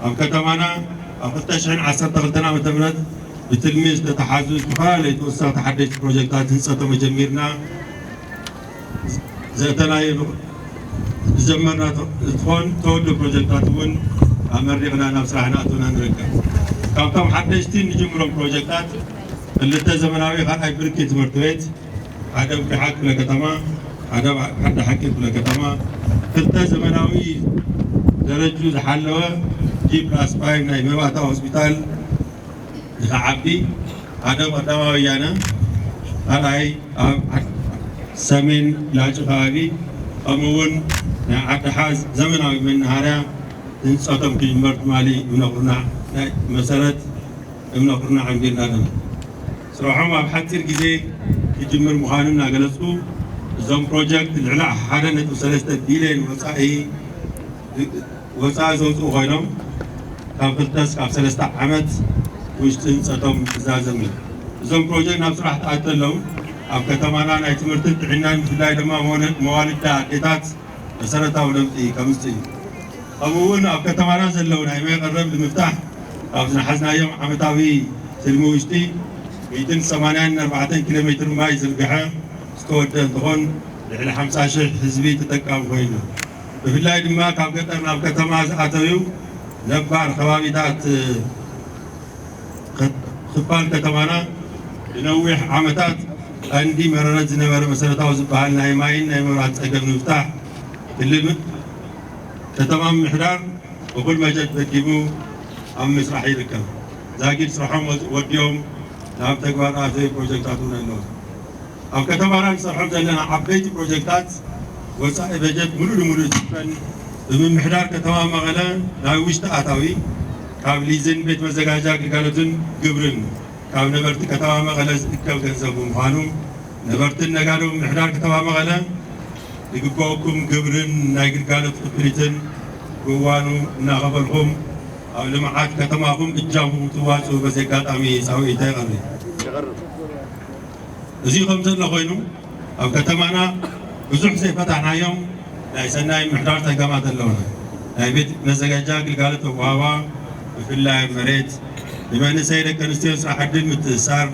ኣብ ከተማና ኣብ ክልተ ሽሕን ዓሰርተ ክልተን ዓመተ ምህረት ብትልሚ ዝተተሓዙ ዝተፈላለዩ ተወሰኽቲ ሓደሽቲ ፕሮጀክታት ህንፀቶም ጀሚርና ዘእተናዮ ዝጀመርና እንትኾን፣ ተወዱ ፕሮጀክታት እውን ኣመሪቕና ናብ ስራሕ እናኣተና ንርከብ። ካብቶም ሓደሽቲ ንጅምሮም ፕሮጀክታት፣ ክልተ ዘመናዊ ካልኣይ ብርኪ ትምህርቲ ቤት፣ ሓደ ኣብ ቢሓ ክፍለ ከተማ፣ ሓደ ኣብ ዓዲ ሓቂ ክፍለ ከተማ፣ ክልተ ዘመናዊ ደረጁ ዝሓለወ ጂ ፕላስ ፋይቭ ናይ መባእታዊ ሆስፒታል ንኽዓቢ፣ ሓደ ኣብ ቀዳማዊ ወያነ፣ ካልኣይ ኣብ ዓድ-፣ ሰሜን ላጪ ከባቢ፣ ከምኡ እውን ናይ ዓዲ ሓዝ ዘመናዊ መናሃርያ ህንፀቶም ክጅመር ትማሊ እምነ ኩርናዕ ናይ መሰረት እምነ ኩርናዕ ኣንቢርና ኣለና። ስርሖም ኣብ ሓፂር ግዜ ክጅምር ምዃኑ እናገለፅኩ፣ እዞም ፕሮጀክት ልዕሊ ሓደ ነጥቢ ሰለስተ ቢልዮን ወፃኢ፣ ወፃኢ ዘውፅኡ ኮይኖም፣ ካብ ክልተ እስካብ ሰለስተ ዓመት ውሽጢ ህንፀቶም ክዛዘም እዩ። እዞም ፕሮጀክት ናብ ስራሕ ተኣተሎም፣ ኣብ ከተማና ናይ ትምህርትን ጥዕናን፣ ብፍላይ ድማ መዋለ-፣ መዋልዳ ኣዴታት መሰረታዊ ለውጢ ከምፅእ እዩ። ከምኡ እውን ኣብ ከተማና ዘለዉ ናይ ማይ ቀረብ ንምፍታሕ፣ ካብ ዝሓዝናዮም ዓመታዊ ትልሚ ውሽጢ ሚእትን ሰማንያን ኣርባዕተን ኪሎ ሜትር ማይ ዝርግሐ ዝተወደ እንትኾን፣ ልዕሊ ሓምሳ ሽሕ ህዝቢ ተጠቃሚ ኮይኑ፣ ብፍላይ ድማ ካብ ገጠር ናብ ከተማ ዝኣተዩ ነባር ከባቢታት ክፋል ከተማና ንነዊሕ ዓመታት ቀንዲ መረረት ዝነበረ መሰረታዊ ዝበሃል ናይ ማይን ናይ መብራት ጸገም ንምፍታሕ ክልል ከተማ ምምሕዳር እኹል በጀት መዲቡ ኣብ ምስራሕ ይርከብ። ዛጊድ ስርሖም ወድ-፣ ወዲኦም ናብ ተግባር ኣተዩ ፕሮጀክታት እውን ኣለዉ። ኣብ ከተማና ንሰርሖም ዘለና ዓበይቲ ፕሮጀክታት ወፃኢ በጀት ሙሉ ንሙሉ ዝሽፈን ብምምሕዳር ከተማ መቐለ ናይ ውሽጢ ኣታዊ ካብ ሊዝን ቤት መዘጋጃ ግልጋሎትን ግብርን ካብ ነበርቲ ከተማ መቐለ ዝእከብ ገንዘብ ብምዃኑ፣ ነበርትን ነጋዶ ምምሕዳር ከተማ መቐለ ዝግበአኩም ግብርን ናይ ግልጋሎት ክፍሊትን ብእዋኑ እናኸፈልኩም ኣብ ልምዓት ከተማኹም እጃምኩም ክትዋፅኡ በዚ ኣጋጣሚ ፃውዒተይ የቕርብ። እዚ ከም ዘሎ ኮይኑ፣ ኣብ ከተማና ብዙሕ ዘይፈታሕናዮም ናይ ሰናይ ምሕዳር ጸገማት ኣለዉና። ናይ ቤት መዘጋጃ ግልጋሎት ኣወሃህባ፣ ብፍላይ ኣብ መሬት፣ ንመንእሰይ ደቂ ኣንስትዮን ስራሕ ዕድል ምትእስሳር፣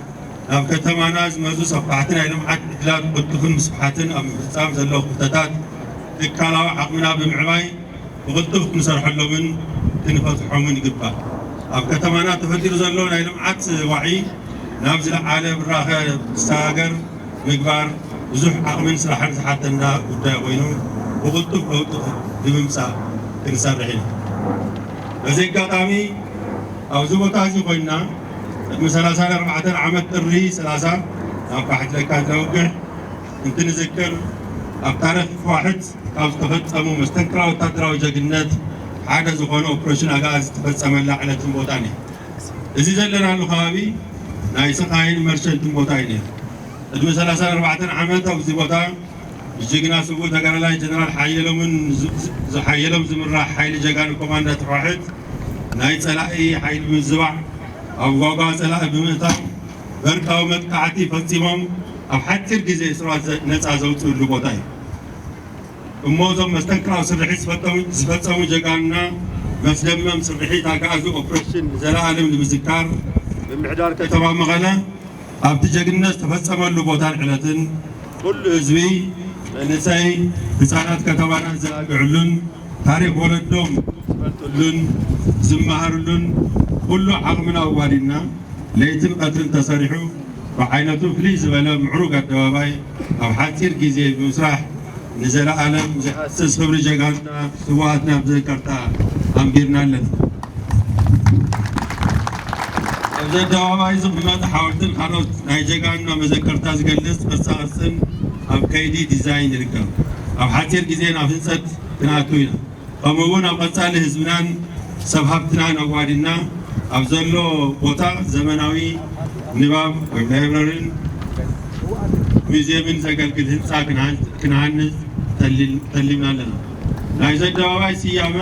ናብ ከተማና ዝመጹ ሰፋሕቲ ናይ ልምዓት ዕድላት ብቕልጡፍን ብስፍሓትን ኣብ ምፍጻም ዘሎ ክፍተታት ትካላዊ ዓቕምና ብምዕባይ፣ ብቕልጡፍ ክንሰርሐሎምን ክንፈትሖምን ይግባእ። ኣብ ከተማና ተፈጢሩ ዘሎ ናይ ልምዓት ዋዒ ናብ ዝለዓለ ብራኸ ክሰጋገር ምግባር ብዙሕ ዓቕምን ስራሕን ዝሓተና ጉዳይ ኮይኑ፣ ብቕልጡፍ ለውጢ ንምምጻእ ክንሰርሕ ኢና። በዚ ኣጋጣሚ ኣብዚ ቦታ እዚ ኮይንና ቅድሚ ሰላሳን ኣርባዕተን ዓመት ጥሪ ሰላሳ ናብ ባሕቲ ለካቲት ነውግሕ እንትንዝክር፣ ኣብ ታሪኽ ህወሓት ካብ ዝተፈጸሙ መስተንክራዊ ወታደራዊ ጀግንነት ሓደ ዝኾነ ኦፕሬሽን ኣግኣዚ ዝተፈጸመላ ዕለትን ቦታን እዩ። እዚ ዘለናሉ ከባቢ ናይ ስቓይን መርሸንትን ቦታ እዩ ነይሩ። ቅድሚ ሰላሳን ኣርባዕተን ዓመት ኣብዚ ቦታ ምስ ጅግና ስዉእ ተጋዳላይ ጀነራል ሓየሎምን ዝ-፣ ዝ-፣ ሓየሎም ዝምራሕ ሓይሊ ጀጋኑ ኮማንዳት ህወሓት ናይ ጸላኢ ሓይሊ ብምዝባዕ ኣብ ጓጓ ጸላኢ ብምእታው በርቃዊ መጥቃዕቲ ፈጺሞም ኣብ ሓጺር ግዜ እሱራት ዘ-፣ ነጻ ዘውፅእሉ ቦታ እዩ። እሞ እዞም መስተንክራዊ ስርሒት ዝፈጸሙ፣ ዝፈጸሙ ጀጋኑና መስደመም ስርሒት ኣግኣዚ ኦፕሬሽን ንዘለኣለም ንምዝካር ምምሕዳር ከተማ መቐለ ኣብቲ ጀግንነት ዝተፈጸመሉ ቦታን ዕለትን ኩሉ ህዝቢ፣ መንእሰይ፣ ህፃናት ከተማና ዝዘናግዕሉን ታሪኽ ወለዶም ዝፈልጥሉን ዝመሃርሉን ኩሉ ዓቕምና ኣዋዲድና ለይትን ቀትርን ተሰሪሑ ብዓይነቱ ፍልይ ዝበለ ምዕሩግ ኣደባባይ ኣብ ሓፂር ግዜ ብምስራሕ ንዘለኣለም ዘይሃስስ ክብሪ ጀጋኑና ስውኣትና ብዘከርታ ኣንቢርና ኣለና። ኣብዚ ኣደባባይ ዝቕመጥ ሓወልትን ካልኦት ናይ ጀጋኑና መዘከርታ ዝገልጽ ቅርጻ ቅርጽን ኣብ ከይዲ ዲዛይን ይርከብ። ኣብ ሓጺር ግዜ ናብ ህንጸት ክንኣቱ ኢና። ከምኡ እውን ኣብ ቀጻሊ ህዝብናን ሰብ ሃብትናን ኣዋዲድና ኣብ ዘሎ ቦታ ዘመናዊ ንባብ ወይ ላይብረሪን ሙዚየምን ዘገልግል ህንጻ ክንሃን-፣ ክንሃንጽ ተሊል-፣ ተሊምና ኣለና። ናይዚ ኣደባባይ ስያመ፣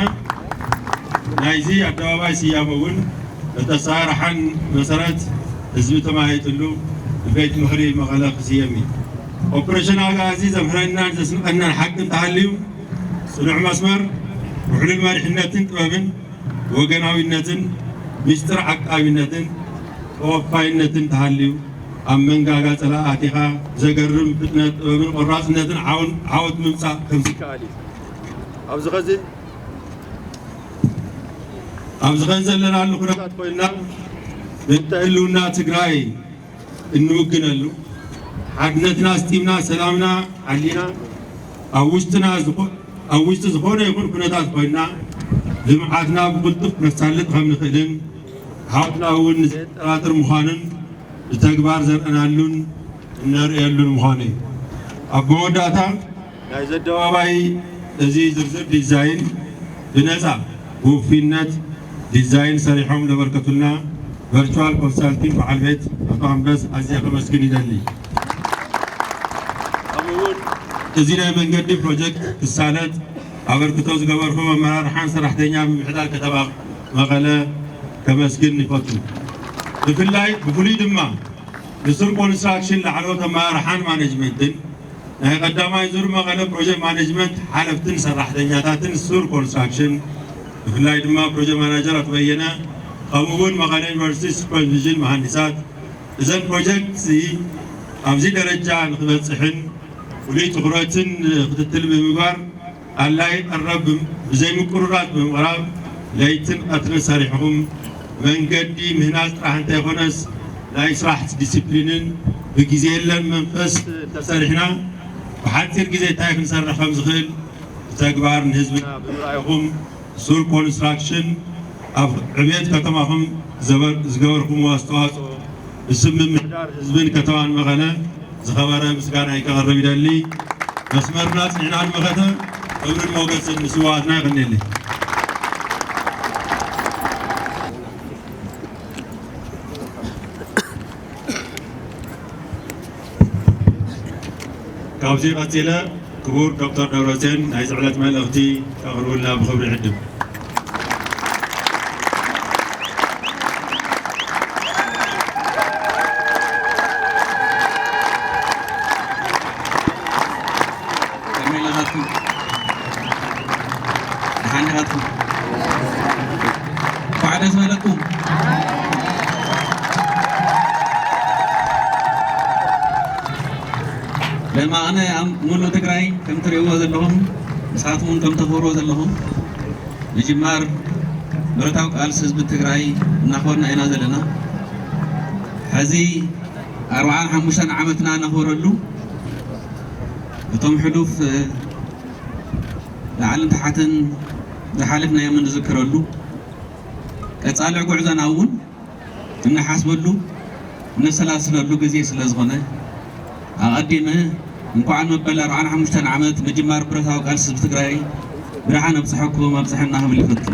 ናይዚ ኣደባባይ ስያመ እውን እቲ ኣሰራርሓን መሰረት ህዝቢ ተመያይጥሉ ብቤት ምኽሪ መቐለ ክስየም እዩ። ኦፕሬሽን ኣግኣዚ ዘምህረናን ዘስንቐናን ሓቂ እንተሃልዩ፣ ጽኑዕ መስመር፣ ውሕሉል መሪሕነትን ጥበብን፣ ወገናዊነትን፣ ሚስጥር ዓቃቢነትን፣ ተወፋይነትን ተሃልዩ፣ ኣብ መንጋጋ ጸላኢ ኣቲኻ ብዘገርም ፍጥነት፣ ጥበብን ቆራጽነትን ዓውን-፣ ዓወት ምምጻእ ከምዝከኣል እዩ። ኣብዚ ኸዚ፣ ኣብዚ ኸዚ ዘለናሉ ኩነታት ኮይንና፣ ምእንተ ህልውና ትግራይ እንውግነሉ፣ ሓድነትና ኣስጢምና፣ ሰላምና ሓሊና፣ ኣብ ውሽጥና ዝኾ-፣ ኣብ ውሽጢ ዝኾነ ይኹን ኩነታት ኮይንና፣ ልምዓትና ብቕልጡፍ ክነሳልጥ ከም ንኽእልን፣ ሃብትና እውን ንዘየጠራጥር ምዃኑን ብተግባር ዘርእናሉን እነርእየሉን ምዃኑ እዩ። ኣብ መወዳእታ፣ ናይዚ ኣደባባይ እዚ ዝርዝር ዲዛይን ብነጻ ብውፉይነት ዲዛይን ሰሪሖም ለበርከቱልና ቨርቹዋል ኮንሳልቲንግ በዓል ቤት ኣቶ ኣንበስ ኣዝየ ከመስግን ይደሊ። ከምኡ እውን እዚ ናይ መንገዲ ፕሮጀክት ክሳለጥ ኣበርክቶ ዝገበርኩም ኣመራርሓን ሰራሕተኛ ምምሕዳር ከተማ መቐለ ከመስግን ይፈቱ። ብፍላይ፣ ብፍሉይ ድማ ንሱር ኮንስትራክሽን ላዕለዎት ኣመራርሓን ማኔጅመንትን ናይ ቀዳማይ ዙር መቐለ ፕሮጀክት ማኔጅመንት ሓለፍትን ሰራሕተኛታትን ሱር ኮንስትራክሽን፣ ብፍላይ ድማ ፕሮጀክት ማናጀር ኣቶ በየነ፣ ከምኡ እውን መቐለ ዩኒቨርሲቲ ሱፐርቪዥን መሃንዲሳት፣ እዘን ፕሮጀክት ኣብዚ ደረጃ ንክበፅሕን ፍሉይ ትኹረትን ክትትል ብምግባር ኣድላይ ቀረብ ብዘይምቁርራፅ ብምቕራብ ለይትን ቀትርን ሰሪሕኹም መንገዲ ምህናፅ ጥራሕ እንተይኮነስ ናይ ስራሕ ዲሲፕሊንን ብግዜ የለን መንፈስ እንተሰሪሕና ብሓፂር ግዜ እንታይ ክንሰርሕ ከም ዝኽእል ብተግባር ንህዝብና ብምርኣይኹም ሱር ኮንስትራክሽን ኣብ ዕብየት ከተማኹም ዘበር-፣ ዝገበርኩምዎ ኣስተዋፅኦ ብስም ምምሕዳር ህዝብን ከተማን መቐለ ዝኸበረ ምስጋናይ ከቕርብ ይደሊ። መስመርና ጽኒዕና ንመኸተ ክብርን ሞገስን ንስውኣትና። የቐንየለይ። ካብዚ ቀጺለ ክቡር ዶክተር ደብረጽዮን ናይዚ ዕለት መልእኽቲ ከቕርቡልና ብኽብሪ ይዕድም። ከመይ ኣለኻትኩም? ደሓን ዲኻትኩም? እንኳዕ ደስ በለኩም። ለማቕነ ኣብ ሙሉእ ትግራይ ከም ትርእይዎ ዘለኹም፣ ንስኻትኩም እውን ከም ተኽብርዎ ዘለኹም፣ ምጅማር ብረታዊ ቃልሲ ህዝቢ ትግራይ እናኸበርና ኢና ዘለና። ሕዚ ኣርብዓን ሓሙሽተን ዓመትና ነኽብረሉ፣ እቶም ሕሉፍ ላዕልን ታሕትን ዝሓለፍናዮም እንዝክረሉ፣ ቀጻሊ ጉዕዞና እውን እንሓስበሉ፣ እነሰላስለሉ ግዜ ስለ ዝኾነ፣ ኣቐዲመ እንኳዕ ንመበል ኣርብዓን ሓሙሽተን ዓመት ምጅማር ብረታዊ ቃልሲ ህዝቢ ትግራይ ብደሓን ኣብፀሐኩም ኣብፀሐና ክብል ይፈቱ።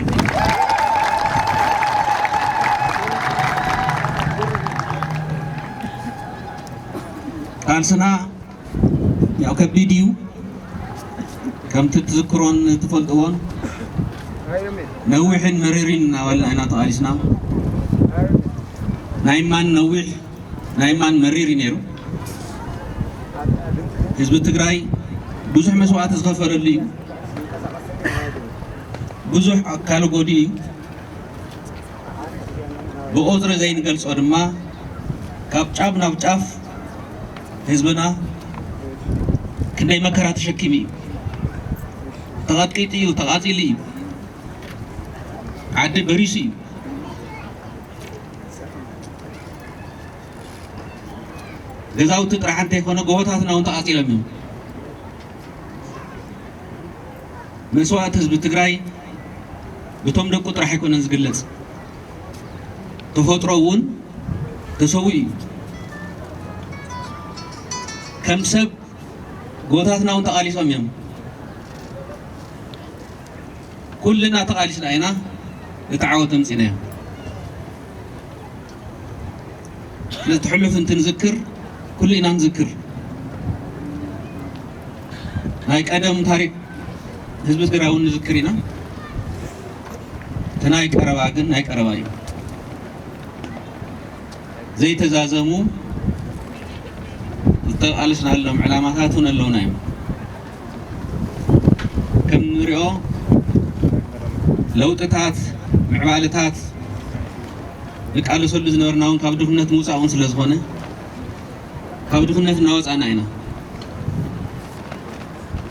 ቃልስና ያው ከቢድ እዩ። ከምቲ ትዝክሮን ትፈልጥዎን ነዊሕን መሪሪን እናበልና ኢና ተቓሊስና። ናይ ማን ነዊሕ ናይ ማን መሪር እዩ ነይሩ። ህዝቢ ትግራይ ብዙሕ መስዋእቲ ዝኸፈለሉ እዩ። ብዙሕ ኣካሉ ጎዲኡ እዩ። ብቁፅሪ ዘይንገልፆ ድማ ካብ ጫፍ ናብ ጫፍ ህዝብና ክንደይ መከራ ተሸኪሙ እዩ። ተቐጥቂጡ እዩ፣ ተቓፂሉ እዩ፣ ዓዲ በሪሱ እዩ። ገዛውቲ ጥራሕ እንተይኮነ ጎቦታትና እውን ተቓፂሎም እዮም። መስዋእቲ ህዝቢ ትግራይ ብቶም ደቁ ጥራሕ ኣይኮነን ዝግለፅ፣ ተፈጥሮ እውን ተሰዊኡ እዩ። ከም ሰብ ጎቦታትና እውን ተቓሊሶም እዮም። ኩልና ተቓሊስና ኢና እቲ ዓወት ኣምፂናዮ። ስለዚ እቲ ሕሉፍ እንትንዝክር ኩሉ ኢና ንዝክር። ናይ ቀደም ታሪክ ህዝቢ ትግራይ እውን ንዝክር ኢና። እቲ ናይ ቀረባ ግን ናይ ቀረባ እዩ። ዘይተዛዘሙ ዝተቓለስናሎም ዕላማታት እውን ኣለውና እዮም። ከም ንሪኦ ለውጥታት፣ ምዕባለታት ንቃለሰሉ ዝነበርና እውን ካብ ድኽነት ምውፃእ እውን ስለ ዝኾነ ካብ ድኽነት እናወፃእና ኢና።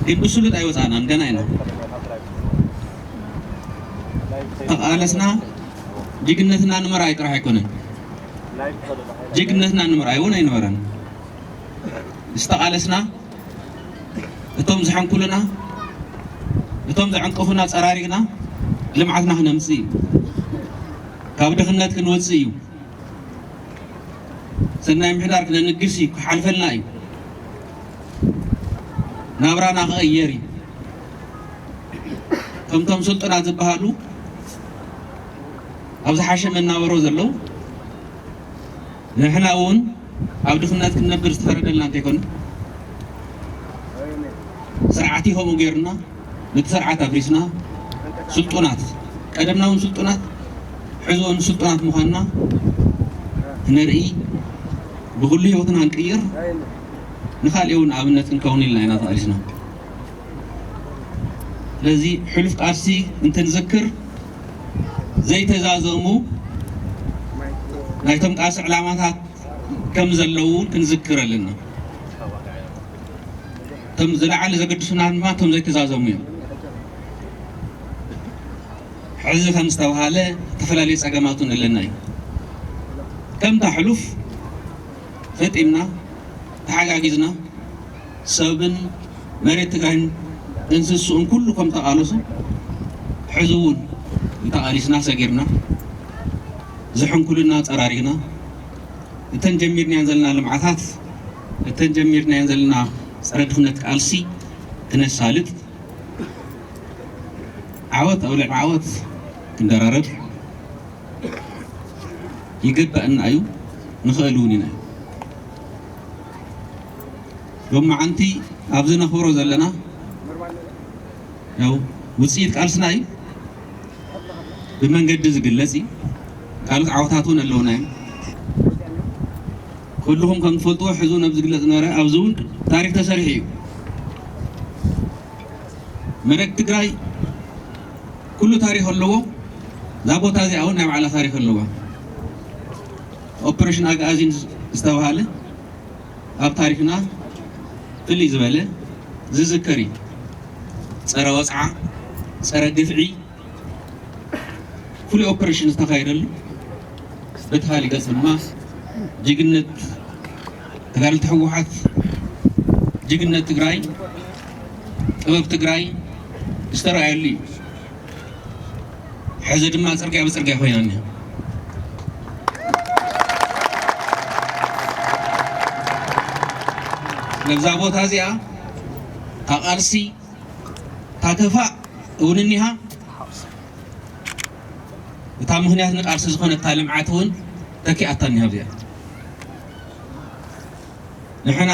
ግን ብስሉጥ ኣይወፃእናን፣ ገና ኢና። ተቓለስና ጅግነትና ንምርኣይ ጥራሕ ኣይኮነን። ጅግነትና ንምርኣይ እውን ኣይነበረን። ዝተቓለስና እቶም ዝሐንኩሉና እቶም ዘዕንቅፉና ፀራሪግና ልምዓትና ክነምፅእ እዩ። ካብ ድኽነት ክንወፅእ እዩ። ሰናይ ምሕዳር ክነንግስ እዩ፣ ክሓልፈልና እዩ። ናብራና ክቕየር እዩ። ከምቶም ስልጡናት ዝበሃሉ ኣብ ዝሓሸ መናበሮ ዘለዉ ንሕና እውን ኣብ ድኽነት ክንነብር ዝተፈረደልና እንተይኮነ ስርዓት እዩ ከምኡ ገይሩና ነቲ ስርዓት ኣፍሪስና ስልጡናት ቀደምና እውን ስልጡናት ሕዚ እውን ስልጡናት ምዃንና ክነርኢ ብኩሉ ህይወትና ንቅይር ንካልእ እውን ኣብነት ክንከውን ኢልና ኢና ተቃሊስና። ስለዚ ሕሉፍ ቃልሲ እንትንዝክር ዘይተዛዘሙ ናይቶም ቃልሲ ዕላማታት ከም ዘለዉ ክንዝክር ኣለና። እቶም ዝለዓለ ዘገድሱና ድማ እቶም ዘይተዛዘሙ እዮም። ሕዚ ከም ዝተባሃለ ዝተፈላለዩ ጸገማት እውን ኣለና እዩ። ከምታ ሕሉፍ ፈጢምና ተሓጋጊዝና ሰብን መሬት ትግራይን እንስስኡን ኩሉ ከም ተቓለሱ ሕዚ እውን እንተቓሊስና ሰጊርና ዝሕንኩልና ጸራሪግና እተን ጀሚርናየን ዘለና ልምዓታት እተን ጀሚርናየን ዘለና ፀረ ድኽነት ቃልሲ ክነሳልጥ ዓወት ኣብ ልዕሊ ዓወት ክንደራረብ ይግበእና እዩ፣ ንኽእል እውን ኢና። ሎማዓንቲ ኣብዚ ነኽብሮ ዘለና ያው ውፅኢት ቃልስና እዩ። ብመንገዲ ዝግለፅ እዩ። ካልኦት ዓወታት እውን ኣለውና እዮም። ኩልኹም ከም ትፈልጥዎ ሕዚ እውን ኣብ ዝግለፅ ነበረ ኣብዚ እውን ታሪክ ተሰሪሑ እዩ። መሬት ትግራይ ኩሉ ታሪክ ኣለዎ። እዛ ቦታ እዚኣ እውን ናይ ባዕላ ታሪክ ኣለዋ። ኦፕሬሽን ኣግኣዚን ዝተባሃለ ኣብ ታሪክና ፍልይ ዝበለ ዝዝከር እዩ። ፀረ ወፅዓ፣ ፀረ ግፍዒ ፍሉይ ኦፕሬሽን ዝተኻየደሉ በቲ ካሊእ ገፅ ድማ ጅግነት ተጋደልቲ ህወሓት ጅግነት ትግራይ ጥበብ ትግራይ ዝተረኣየሉ እዩ። ሕዚ ድማ ፅርግያ ብፅርግያ ኮይና እኒሃ። ነብዛ ቦታ እዚኣ እታ ቃልሲ እታ ከፋእ እውን እኒሃ እታ ምኽንያት ንቃልሲ ዝኾነት እታ ልምዓት እውን ተኪኣታ እኒሃ እዚኣ። ንሕና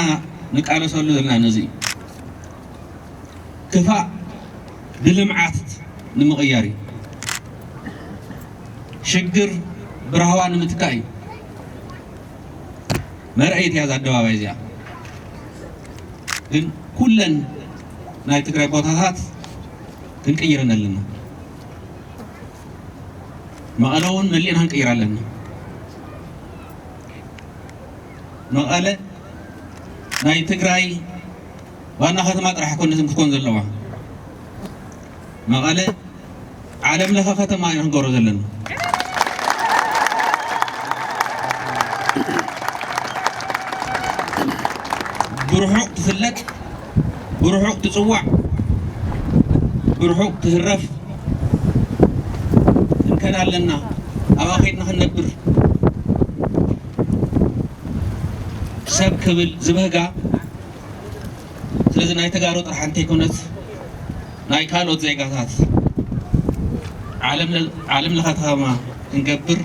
ንቃለሰሉ ዘለና ነዚ እዩ። ክፋእ ብልምዓት ንምቕያር እዩ። ሽግር ብራህዋ ንምትካእ እዩ። መርኣይት እያ እዛ ኣደባባይ እዚኣ። ግን ኩለን ናይ ትግራይ ቦታታት ክንቅይረን ኣለና። መቐለ እውን መሊእና ክንቅይር ኣለና። መቐለ ናይ ትግራይ ዋና ከተማ ጥራሕ ኣይኮነትን ክትኮን ዘለዋ። መቐለ ዓለም ለኸ ከተማ ኢና ክንገብሮ ዘለና። ብርሑቕ ትፍለጥ፣ ብርሑቕ ትጽዋዕ፣ ብርሑቕ ትህረፍ። እንከን ኣለና ኣብኣ ከይድና ክንነብር ሰብ ክብል ዝበህጋ። ስለዚ ናይ ተጋሩ ጥራሕ እንተይኮነት ናይ ካልኦት ዜጋታት ዓለም ለ-፣ ዓለም ለኸ ከተማ ክንገብር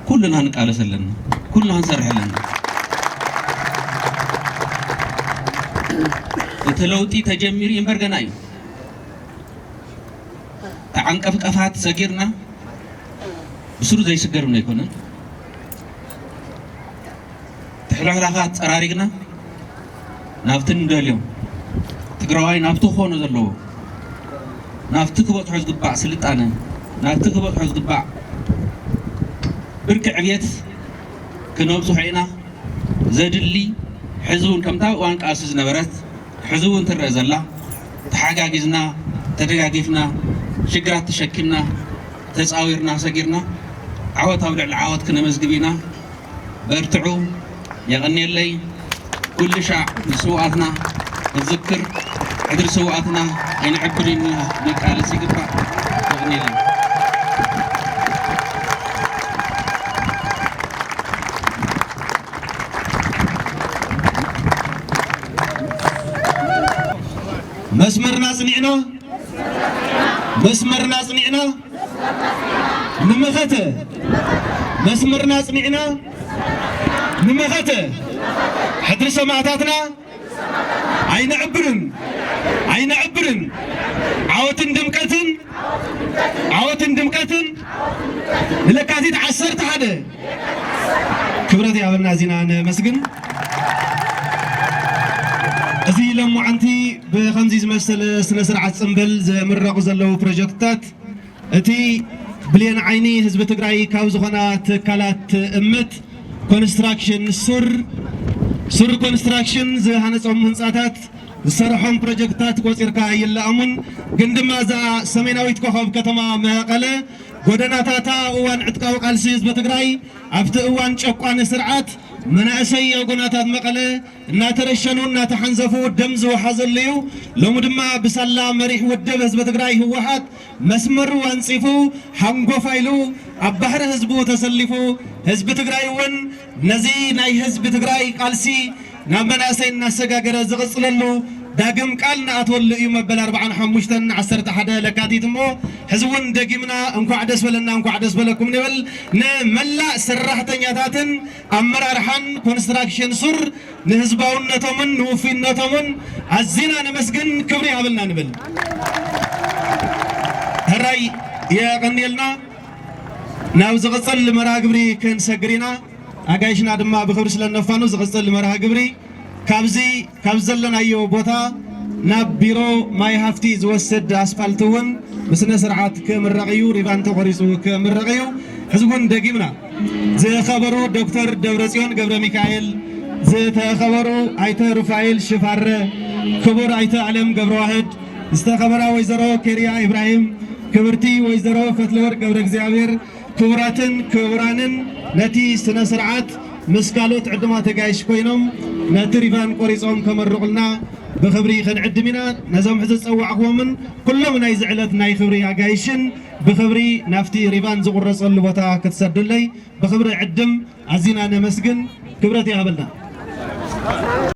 ኩልና ንቃለስ ኣለና፣ ኩልና ክንሰርሕ ኣለና። እቲ ለውጢ ተጀሚሩ እዩ እምበር ገና እዩ። ተዓንቀፍቀፋት ሰጊርና ብስሩ ዘይስገር እውን ኣይኮነን። ትሕልሕላኻት ጸራሪግና ናብቲ ንደልዮም ትግራዋይ ናብቲ ክኾኖ ዘለዎ ናብቲ ክበጽሖ ዝግባእ ስልጣነ ናብቲ ክበጽሖ ዝግባእ ብርኪ ዕብየት ክነብጽሖ ኢና። ዘድሊ ሕዚ እውን ከምታ እዋን ቃልሲ ዝነበረት ሕዚ እውን ትረአ ዘላ ተሓጋጊዝና ተደጋጊፍና ሽግራት ተሸኪምና ተጻዊርና ሰጊርና ዓወት ኣብ ልዕሊ ዓወት ክነመዝግብ ኢና። በርትዑ። የቐንየለይ። ኩሉ ሻዕ ንስውኣትና ክንዝክር ሕድሪ ስውኣትና ኣይንዕብርን ኢና ክንቃለስ ይግባእ። የቐንየለይ። መስመርና ኣጽኒዕና መስመርና ኣጽኒዕና ንመኸተ መስመርና ኣጽኒዕና ንመኸተ ሕድሪ ሰማእታትና ኣይነዕብርን ኣይነዕብርን። ዓወትን ድምቀትን ዓወትን ድምቀትን ንለካቲት ዓሰርተ ሓደ። ክብረት ይሃበልና። እዚና ነመስግን። እዚ ለሞዓንቲ ብኸምዚ ዝመሰለ ስነ ስርዓት ጽምብል ዝምረቑ ዘለዉ ፕሮጀክትታት እቲ ብሌን ዓይኒ ህዝቢ ትግራይ ካብ ዝኾና ትካላት ትእምት ኮንስትራክሽን ሱር ሱር ኮንስትራክሽን ዝሃነጾም ህንጻታት ዝሰርሖም ፕሮጀክትታት ቆጺርካ ኣይለኣሙን። ግን ድማ እዛ ሰሜናዊት ኮኸብ ከተማ መቐለ ጎደናታታ እዋን ዕጥቃዊ ቃልሲ ህዝቢ ትግራይ ኣብቲ እዋን ጨቋኒ ስርዓት መናእሰይ ኣብ ጎናታት መቐለ እናተረሸኑ እናተሓንዘፉ ደም ዝወሓዘሉ እዩ። ሎሚ ድማ ብሳላ መሪሕ ውድብ ህዝቢ ትግራይ ህወሓት መስመሩ ኣንጺፉ ሓንጎፋ ኢሉ ኣብ ባሕሪ ህዝቡ ተሰሊፉ ህዝቢ ትግራይ እውን ነዚ ናይ ህዝቢ ትግራይ ቃልሲ ናብ መናእሰይ እናሰጋገረ ዝቕፅለሉ ዳግም ቃል ንኣትወሉ እዩ መበል ኣርባዓን ሓሙሽተን ዓሰርተ ሓደ ለካቲት እሞ ሕዚ እውን ደጊምና እንኳዕ ደስ በለና እንኳዕ ደስ በለኩም ንብል። ንመላእ ሰራሕተኛታትን ኣመራርሓን ኮንስትራክሽን ሱር ንህዝባውነቶምን ንውፉይነቶምን ኣዚና ነመስግን ክብሪ ይሃበልና ንብል። ሕራይ የቐንየልና። ናብ ዝቕፅል መርሃ ግብሪ ክንሰግር ኢና። ኣጋይሽና ድማ ብኽብሪ ስለ እነፋኑ ዝቕፅል መርሃ ግብሪ ካብዚ ካብ ዘለናዮ ቦታ ናብ ቢሮ ማይ ሃፍቲ ዝወስድ ኣስፋልት እውን ብስነ ስርዓት ክምረቕ እዩ። ሪቫን ተቖሪፁ ክምረቕ እዩ። ሕዚ እውን ደጊምና ዝኸበሩ ዶክተር ደብረጽዮን ገብረ ሚካኤል፣ ዝተኸበሩ ኣይተ ሩፋኤል ሽፋረ፣ ክቡር ኣይተ ኣለም ገብረዋህድ፣ ዝተኸበራ ወይዘሮ ኬርያ ኢብራሂም፣ ክብርቲ ወይዘሮ ፈትለወርቅ ገብረ እግዚኣብሔር፣ ክቡራትን ክቡራንን ነቲ ስነ ስርዓት ምስ ካልኦት ዕዱማት ኣጋይሽ ኮይኖም ነቲ ሪቫን ቆሪጾም ከመርቑልና ብኽብሪ ክንዕድም ኢና። ነዞም ሕዚ ዝጸዋዕክዎምን ኩሎም ናይዚ ዕለት ናይ ክብሪ ኣጋይሽን ብኽብሪ ናብቲ ሪቫን ዝቑረጸሉ ቦታ ክትሰዱለይ ብኽብሪ ዕድም ኣዚና ነመስግን። ክብረት ይሃበልና።